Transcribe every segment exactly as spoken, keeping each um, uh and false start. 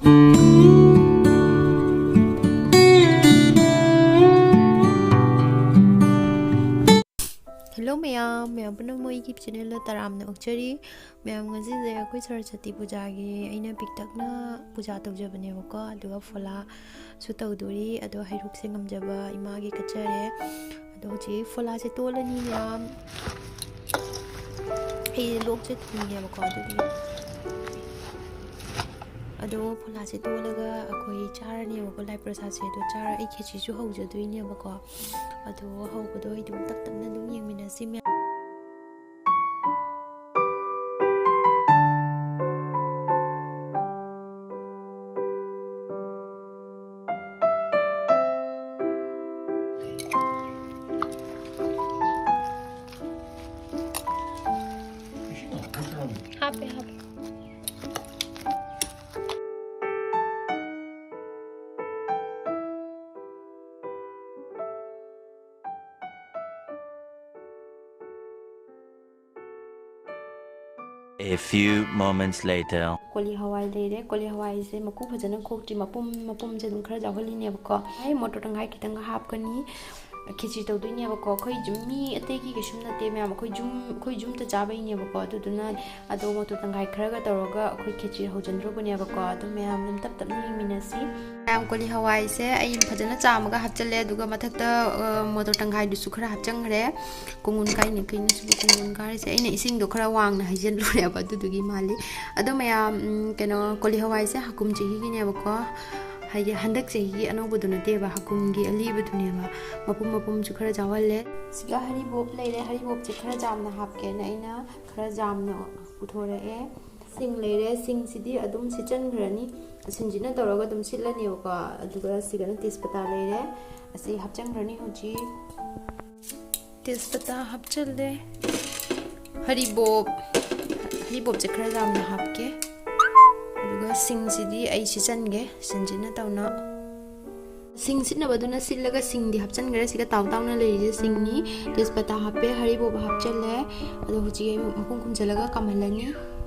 Hello ꯃꯌꯥꯝ, ꯃꯌꯥꯝ ꯄꯨꯝꯅꯃꯛ ꯑꯩꯒꯤ ꯆꯦꯅꯦꯜꯗ ꯇꯔꯥꯝꯅ ꯑꯣꯛꯆꯔꯤ꯫ ꯃꯌꯥꯝ, ꯉꯁꯤꯁꯦ ꯑꯩꯈꯣꯏ ꯁꯔꯁꯋꯇꯤ ꯄꯨꯖꯥꯒꯤ ꯑꯩꯅ ꯄꯤꯛꯇꯛꯅ ꯄꯨꯖꯥ ꯇꯧꯖꯕꯅꯦꯕꯀꯣ, ꯑꯗꯨꯒ ꯐꯣꯂꯥꯁꯨ ꯇꯧꯗꯣꯔꯤ꯫ ꯑꯗꯣ ꯍꯩꯔꯨꯛꯁꯦ ꯉꯝꯖꯕ ꯏꯃꯥꯒꯤ ꯀꯠꯆꯔꯦ꯫ ꯑꯗꯣ ꯍꯧꯖꯤꯛ ꯐꯣꯂꯥꯁꯦ ꯇꯣꯠꯂꯅꯤ ꯃꯌꯥꯝ꯫ ꯑꯩ ꯂꯣꯛꯁꯦ ꯊꯨꯡꯉꯦꯕꯀꯣ, ꯑꯗꯨꯒꯤ꯫ ꯑꯗꯣ ꯐꯣꯂꯥꯁꯦ ꯇꯣꯠꯂꯒ ꯑꯩꯈꯣꯏ ꯆꯥꯔꯅꯦꯕꯀꯣ, ꯂꯥꯏ ꯄ꯭ꯔꯁꯥꯗꯁꯦ꯫ ꯑꯗꯣ ꯆꯥꯔ ꯑꯩ ꯈꯦꯆꯤꯁꯨ ꯍꯧꯖꯗꯣꯏꯅꯦꯕꯀꯣ꯫ ꯑꯗꯣ ꯍꯧꯕꯗꯣ ꯑꯩ ꯑꯗꯨꯝ ꯇꯞ ꯇꯞꯅ ꯑꯗꯨꯝ ꯌꯦꯡꯃꯤꯟꯅꯁꯤ ꯃꯌꯥꯝ꯫ ꯍꯥꯞꯄꯦ, ꯍꯥꯞꯄꯦ꯫ A few moments later. ꯀꯣꯂꯤ ꯍꯋꯥꯏ ꯂꯩꯔꯦ꯫ ꯀꯣꯂꯤ ꯍꯋꯥꯏꯁꯦ ꯃꯀꯨ ꯐꯖꯅ ꯈꯣꯛꯇ꯭ꯔꯤ, ꯃꯄꯨꯝ ꯃꯄꯨꯝꯁꯦ ꯑꯗꯨꯝ ꯈꯔ ꯌꯥꯎꯍꯜꯂꯤꯅꯦꯕꯀꯣ꯫ ꯑꯩ ꯃꯣꯇꯣꯔ ꯇꯪꯈꯥꯏ ꯈꯤꯇꯪꯒ ꯍꯥꯞꯀꯅꯤ꯫ ꯈꯦꯆꯤ ꯇꯧꯗꯣꯏꯅꯦꯕꯀꯣ꯫ ꯑꯩꯈꯣꯏ ꯌꯨꯝ ꯃꯤ ꯑꯇꯩꯒꯤ ꯀꯩꯁꯨꯝ ꯅꯠꯇꯦ ꯃꯌꯥꯝ, ꯑꯩꯈꯣꯏ ꯌꯨꯝ, ꯑꯩꯈꯣꯏ ꯌꯨꯝꯗ ꯆꯥꯕꯩꯅꯦꯕꯀꯣ꯫ ꯑꯗꯨꯗꯨꯅ ꯑꯗꯣ ꯃꯣꯇꯣꯔ ꯇꯪꯈꯥꯏ ꯈꯔꯒ ꯇꯧꯔꯒ ꯑꯩꯈꯣꯏ ꯈꯦꯆꯤ ꯍꯧꯖꯤꯟꯗ꯭ꯔꯨꯕꯅꯦꯕꯀꯣ꯫ ꯑꯗꯨ ꯃꯌꯥꯝ ꯑꯗꯨꯝ ꯇꯞ ꯇꯞꯅ ꯌꯦꯡꯃꯤꯟꯅꯁꯤ꯫ ꯃꯌꯥꯝ, ꯀꯣꯂꯤ ꯍꯋꯥꯏꯁꯦ ꯑꯩ ꯐꯖꯅ ꯆꯥꯝꯃꯒ ꯍꯥꯞꯆꯜꯂꯦ꯫ ꯑꯗꯨꯒ ꯃꯊꯛꯇ, ꯑ, ꯃꯣꯇꯣꯔ ꯇꯪꯈꯥꯏꯗꯨꯁꯨ ꯈꯔ ꯍꯥꯞꯆꯟꯈ꯭ꯔꯦ꯫ ꯀꯣꯡꯒꯣꯟ ꯀꯥꯏꯅ ꯀꯩꯅ ꯁꯤꯕꯨ ꯀꯣꯡꯒꯣꯟ ꯀꯥꯔꯤꯁꯦ? ꯑꯩꯅ ꯏꯁꯤꯡꯗꯣ ꯈꯔ ꯋꯥꯡꯅ ꯍꯩꯖꯤꯜꯂꯨꯔꯦꯕ, ꯑꯗꯨꯗꯨꯒꯤ ꯃꯥꯜꯂꯤ꯫ ꯑꯗꯣ ꯃꯌꯥꯝ, ꯎꯝ, ꯀꯩꯅꯣ, ꯀꯣꯂꯤ ꯍꯋꯥꯏꯁꯦ ꯍꯀꯨꯝ ꯆꯍꯤꯒꯤꯅꯦꯕꯀꯣ꯫ ꯍꯥꯏꯗꯤ ꯍꯟꯗꯛ ꯆꯍꯤꯒꯤ ꯑꯅꯧꯕꯗꯨ ꯅꯠꯇꯦꯕ, ꯍꯀꯨꯝꯒꯤ ꯑꯂꯤꯕꯗꯨꯅꯦꯕ꯫ ꯃꯄꯨꯝ ꯃꯄꯨꯝꯁꯨ ꯈꯔ ꯆꯥꯎꯍꯜꯂꯦ꯫ ꯁꯤꯒ ꯍꯔꯤꯕꯣꯞ ꯂꯩꯔꯦ꯫ ꯍꯔꯤꯕꯣꯞꯁꯦ ꯈꯔ ꯌꯥꯝꯅ ꯍꯥꯞꯀꯦꯅ ꯑꯩꯅ ꯈꯔ ꯌꯥꯝꯅ ꯄꯨꯊꯣꯔꯛꯑꯦ꯫ ꯁꯤꯡ ꯂꯩꯔꯦ꯫ ꯁꯤꯡꯁꯤꯗꯤ ꯑꯗꯨꯝ ꯁꯤꯠꯆꯟꯈ꯭ꯔꯅꯤ꯫ ꯁꯤꯡꯁꯤꯅ ꯇꯧꯔꯒ ꯑꯗꯨꯝ ꯁꯤꯠꯂꯅꯦꯕꯀꯣ꯫ ꯑꯗꯨꯒ ꯁꯤꯒꯅ ꯇꯦꯖꯄꯇꯥ ꯂꯩꯔꯦ꯫ ꯑꯁꯤ ꯍꯥꯞꯆꯟꯈ꯭ꯔꯅꯤ ꯍꯧꯖꯤꯛ꯫ ꯇꯦꯖꯄꯇꯥ ꯍꯥꯞꯆꯜꯂꯦ꯫ ꯍꯔꯤꯕꯣꯞ, ꯍꯔꯤꯕꯣꯞꯁꯦ ꯈꯔ ꯌꯥꯝꯅ ꯍꯥꯞꯀꯦ꯫ ꯑꯗꯨꯒ ꯁꯤꯡꯁꯤꯗꯤ ꯑꯩ ꯁꯤꯠꯆꯟꯒꯦ, ꯁꯤꯡꯁꯤꯅ ꯇꯧꯅ꯫ ꯁꯤꯡ ꯁꯤꯠꯅꯕꯗꯨꯅ ꯁꯤꯠꯂꯒ ꯁꯤꯡꯗꯤ ꯍꯥꯞꯆꯟꯈ꯭ꯔꯦ꯫ ꯁꯤꯒ ꯇꯥꯎ ꯇꯥꯎꯅ ꯂꯩꯔꯤꯁꯦ ꯁꯤꯡꯅꯤ꯫ ꯇꯦꯖꯄꯇꯥ ꯍꯥꯞꯄꯦ, ꯍꯔꯤꯕꯣꯞ ꯍꯥꯞꯆꯜꯂꯦ꯫ ꯑꯗꯣ ꯍꯧꯖꯤꯛ ꯑꯩ ꯃꯈꯨꯝ ꯈꯨꯝꯖꯤꯜꯂꯒ ꯀꯥꯝꯍꯜꯂꯅꯤ꯫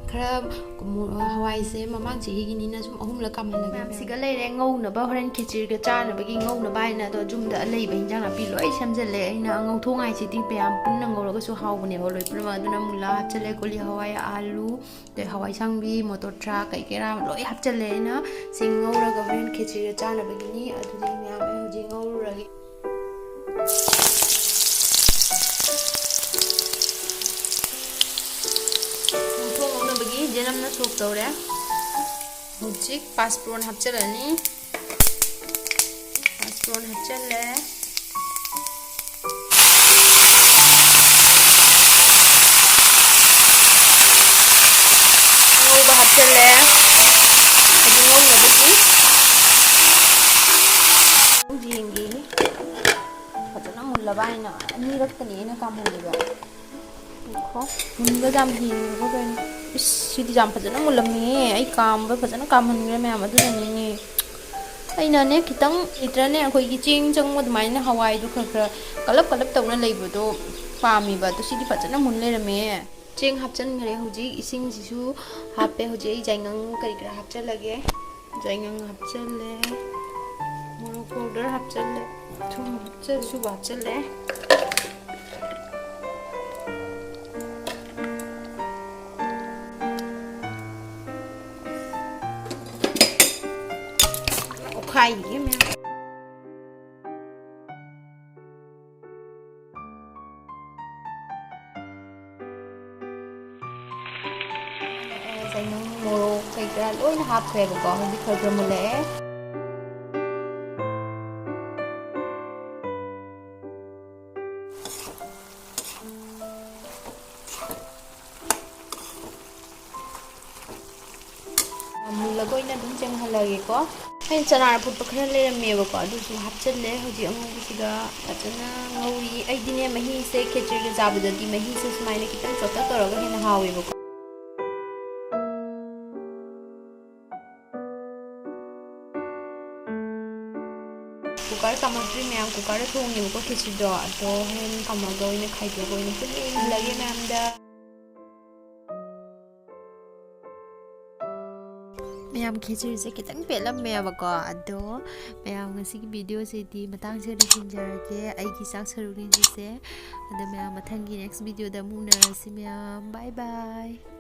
ꯈꯔ ꯀꯨꯝꯃꯨ-, ꯍꯋꯥꯏꯁꯦ ꯃꯃꯥꯡ ꯆꯍꯤꯒꯤꯅꯤꯅ ꯁꯨꯝ ꯑꯍꯨꯝꯂꯛ ꯀꯥꯝꯍꯜꯂꯒꯦ꯫ ꯃꯌꯥꯝꯁꯤꯒ ꯂꯩꯔꯦ ꯉꯧꯅꯕ, ꯍꯣꯔꯦꯟ ꯈꯦꯆ꯭ꯔꯤꯒ ꯆꯥꯅꯕꯒꯤ ꯉꯧꯅꯕ ꯍꯥꯏꯅ꯫ ꯑꯗꯣ ꯌꯨꯝꯗ ꯂꯩꯕ ꯍꯤꯟꯖꯥꯡ ꯅꯥꯄꯤ ꯂꯣꯏ ꯁꯦꯝꯖꯤꯜꯂꯦ꯫ ꯑꯩꯅ ꯉꯧꯊꯣꯡ ꯍꯥꯏꯁꯤꯗꯤ ꯃꯌꯥꯝ ꯄꯨꯟꯅ ꯉꯧꯔꯒꯁꯨ ꯍꯥꯎꯕꯅꯦꯕ, ꯂꯣꯏ ꯄꯨꯝꯅꯃꯛ꯫ ꯑꯗꯨꯅ ꯃꯨꯂꯥ ꯍꯥꯞꯆꯤꯜꯂꯦ, ꯀꯣꯂꯤ ꯍꯋꯥꯏ, ꯑꯥꯂꯨ, ꯑꯗꯩ ꯍꯋꯥꯏ ꯑꯁꯥꯡꯕꯤ, ꯃꯣꯇꯣꯔ ꯊ꯭ꯔꯥꯛ, ꯀꯩ ꯀꯩꯔꯥ ꯂꯣꯏ ꯍꯥꯞꯆꯤꯜꯂꯦ꯫ ꯑꯩꯅ ꯁꯤ ꯉꯧꯔꯒ ꯍꯣꯔꯦꯟ ꯈꯦꯆ꯭ꯔꯤꯒ ꯆꯥꯅꯕꯒꯤꯅꯤ꯫ ꯑꯗꯨꯗꯤ ꯃꯌꯥꯝ ꯑꯩ ꯍꯧꯖꯤꯛ ꯉꯧꯔꯨꯔꯒꯦ꯫ ꯉꯧꯊꯣꯡ ꯉꯧꯅꯕꯒꯤ ꯌꯦꯅꯝꯅ ꯁꯣꯛ ꯇꯧꯔꯦ꯫ ꯍꯧꯖꯤꯛ ꯄꯥꯁꯄꯣꯔꯟ ꯍꯥꯞꯆꯤꯜꯂꯅꯤ꯫ ꯄꯥꯁꯄꯣꯔꯟ ꯍꯥꯞꯆꯤꯜꯂꯦ꯫ ꯑꯉꯧꯕ ꯍꯥꯞꯆꯤꯜꯂꯦ꯫ ꯍꯧꯖꯤꯛ ꯉꯧꯅꯕꯒꯤ ꯌꯦꯡꯒꯦ꯫ ꯐꯖꯅ ꯃꯨꯜꯂꯕ ꯍꯥꯏꯅ ꯑꯅꯤꯔꯛꯇꯅꯤ ꯑꯩꯅ ꯀꯥꯝꯍꯜꯂꯤꯕ꯫ ꯉꯥꯏꯈꯣ꯫ ꯃꯨꯟꯕ ꯌꯥꯝ ꯍꯦꯜꯂꯦꯕ ꯀꯩꯅꯣ꯫ ꯏꯁ, ꯁꯤꯗꯤ ꯌꯥꯝ ꯐꯖꯅ ꯃꯨꯜꯂꯝꯃꯦꯍꯦ꯫ ꯑꯩ ꯀꯥꯝꯕ ꯐꯖꯅ ꯀꯥꯝꯍꯟꯈ꯭ꯔꯦ ꯃꯌꯥꯝ, ꯑꯗꯨꯅꯅꯤꯅꯦ꯫ ꯑꯩꯅꯅꯦ ꯈꯤꯇꯪ ꯂꯩꯇ꯭ꯔꯅꯦ ꯑꯩꯈꯣꯏꯒꯤ ꯆꯦꯡ ꯆꯪꯕ ꯑꯗꯨꯃꯥꯏꯅ ꯍꯋꯥꯏꯗꯣ ꯈꯔ ꯈꯔ ꯀꯂꯞ ꯀꯂꯞ ꯇꯧꯅ ꯂꯩꯕꯗꯣ ꯄꯥꯝꯃꯤꯕ꯫ ꯑꯗꯣ ꯁꯤꯗꯤ ꯐꯖꯅ ꯃꯨꯟ ꯂꯩꯔꯝꯃꯦ꯫ ꯆꯦꯡ ꯍꯥꯞꯆꯤꯟꯈ꯭ꯔꯦ꯫ ꯍꯧꯖꯤꯛ ꯏꯁꯤꯡꯁꯤꯁꯨ ꯍꯥꯞꯄꯦ꯫ ꯍꯧꯖꯤꯛ ꯑꯩ ꯌꯥꯏꯉꯪ ꯀꯔꯤ ꯀꯔꯥ ꯍꯥꯞꯆꯤꯜꯂꯒꯦ꯫ ꯌꯥꯏꯉꯪ ꯍꯥꯞꯆꯤꯜꯂꯦ, ꯃꯣꯔꯣꯛ ꯄꯥꯎꯗꯔ ꯍꯥꯞꯆꯤꯜꯂꯦ, ꯊꯨꯝ ꯍꯥꯞꯆꯤꯜ-, ꯁꯨꯕ ꯍꯥꯞꯆꯤꯜꯂꯦ꯫ ꯑꯣꯠꯈꯥꯏꯈꯤꯒꯦ ꯃꯌꯥꯝ꯫ ꯆꯥꯏꯉꯪ, ꯃꯣꯔꯣꯛ ꯀꯩꯀꯥ ꯂꯣꯏꯅ ꯍꯥꯞꯈ꯭ꯔꯦꯕꯀꯣ꯫ ꯍꯧꯖꯤꯛ ꯈꯔ ꯈꯔ ꯃꯨꯜꯂꯛꯑꯦ꯫ ꯃꯨꯜꯂꯒ ꯑꯣꯏꯅ ꯑꯗꯨꯝ ꯆꯦꯡꯍꯜꯂꯒꯦꯀꯣ꯫ ꯑꯩꯅ ꯆꯅꯥ ꯑꯐꯨꯠꯄ ꯈꯔ ꯂꯩꯔꯝꯃꯦꯕꯀꯣ, ꯑꯗꯨꯁꯨ ꯍꯥꯞꯆꯜꯂꯦ꯫ ꯍꯧꯖꯤꯛ ꯑꯉꯧꯕꯁꯤꯒ ꯐꯖꯅ ꯉꯧꯔꯤ꯫ ꯑꯩꯗꯤꯅꯦ, ꯃꯍꯤꯁꯦ ꯈꯦꯆ꯭ꯔꯤꯒ ꯆꯥꯕꯗꯗꯤ ꯃꯍꯤꯁꯦ ꯁꯨꯃꯥꯏꯅ ꯈꯤꯇꯪ ꯆꯣꯠꯇꯛ ꯇꯧꯔꯒ ꯍꯦꯟꯅ ꯍꯥꯎꯋꯦꯕꯀꯣ꯫ ꯀꯨꯀꯔ ꯀꯥꯝꯃꯛꯇ꯭ꯔꯤ ꯃꯌꯥꯝ, ꯀꯨꯀꯔꯗ ꯊꯣꯡꯉꯦꯕꯀꯣ ꯈꯦꯆ꯭ꯔꯤꯗꯣ꯫ ꯑꯗꯣ ꯍꯣꯔꯦꯟ ꯀꯥꯝꯃꯛꯑꯒ ꯑꯣꯏꯅ ꯈꯥꯏꯗꯣꯛꯑꯒ ꯑꯣꯏꯅ ꯄꯨꯟꯅ ꯌꯦꯡꯍꯜꯂꯒꯦ ꯃꯌꯥꯝꯗ꯫ ꯃꯌꯥꯝ, ꯈꯦꯆ꯭ꯔꯤꯁꯦ ꯈꯤꯇꯪ ꯄꯦꯠꯂꯝꯃꯦꯕꯀꯣ꯫ ꯑꯗꯣ ꯃꯌꯥꯝ, ꯉꯁꯤꯒꯤ ꯚꯤꯗꯤꯑꯣꯁꯤꯗꯤ ꯃꯇꯥꯡꯁꯤꯗ ꯂꯣꯏꯁꯤꯟꯖꯔꯒꯦ꯫ ꯑꯩꯒꯤ ꯆꯥꯛ ꯁꯔꯨꯛꯅꯤꯁꯦ꯫ ꯑꯗꯣ ꯃꯌꯥꯝ, ꯃꯊꯪꯒꯤ ꯅꯦꯛꯁ ꯚꯤꯗꯤꯑꯣꯗ ꯑꯃꯨꯛ ꯎꯅꯔꯁꯤ ꯃꯌꯥꯝ꯫ ꯕꯥꯏ ꯕꯥꯏ꯫